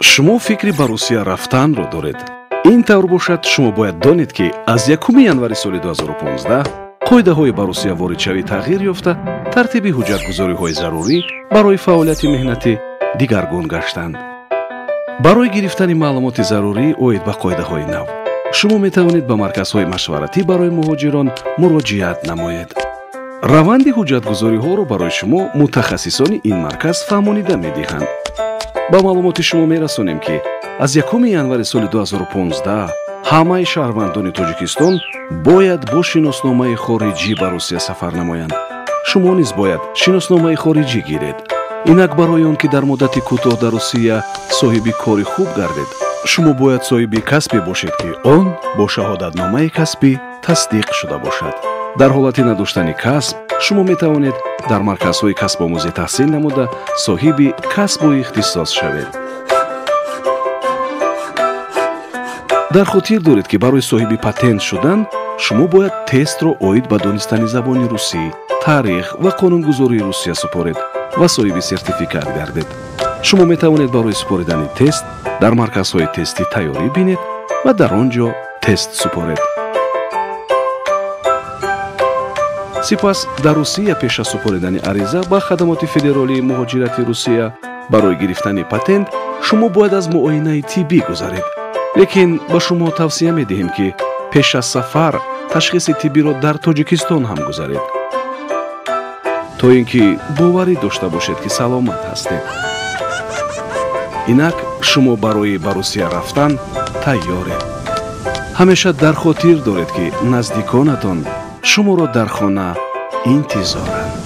Шумо фикри ба Русия рафтанро доред. Ин тавр бошад, шумо бояд донед, ки аз 1 январи соли 2015 қоидаҳои ба Русия воридшавӣ тағйир ёфта, тартиби ҳуҷҷатгузориҳои зарурӣ барои фаъолияти меҳнатӣ дигаргун гаштанд. Барои гирифтани маълумоти зарурӣ оид ба қоидаҳои нав шумо метавонед ба марказҳои машваратӣ барои муҳоҷирон муроҷиат намоед. Раванди ҳуҷҷатгузориҳоро барои шумо мутахассисони ин марказ фаҳмонида медиҳанд. Ба маълумоти шумо мерасонем, ки аз 1 январи соли 2015 ҳамаи шаҳрвандони Тоҷикистон бояд бо шиносномаи хориҷӣ ба Русия сафар намоянд. Шумо низ бояд шиносномаи хориҷӣ гиред. Инак, барои он ки дар муддати кӯтоҳ дар Русия соҳиби кори хуб гардед, шумо бояд соҳиби касбе бошед, ки он бо шаҳодатномаи касбӣ тасдиқ шуда бошад. Дар ҳолати надоштани касб шумо метавонед дар марказҳои касбомӯзӣ таҳсил намуда соҳиби касбу ихтисос шавед. Дар хотир доред, ки барои соҳиби патент шудан шумо бояд тестро оид ба донистани забони русӣ, таърих ва қонунгузории Русия супоред ва соҳиби сертификат гардед. Шумо метавонед барои супоридани тест дар марказҳои тестӣ тайёрӣ бинед ва дар он ҷо тест супоред. Сипас дар Русия пеш аз супоридани ариза ба хадамоти федералии муҳоҷирати Русия барои гирифтани патент шумо бояд аз муоинаи тиббӣ гузаред. Лекин ба шумо тавсия медиҳем, ки пеш аз сафар ташхиси тиббиро дар Тоҷикистон ҳам гузаред, то ин ки боварӣ дошта бошед, ки саломат ҳастед. Инак шумо барои ба Русия рафтан тайёред. Ҳамеша дар хотир доред, ки наздиконатон шуморо дар хона интизоранд.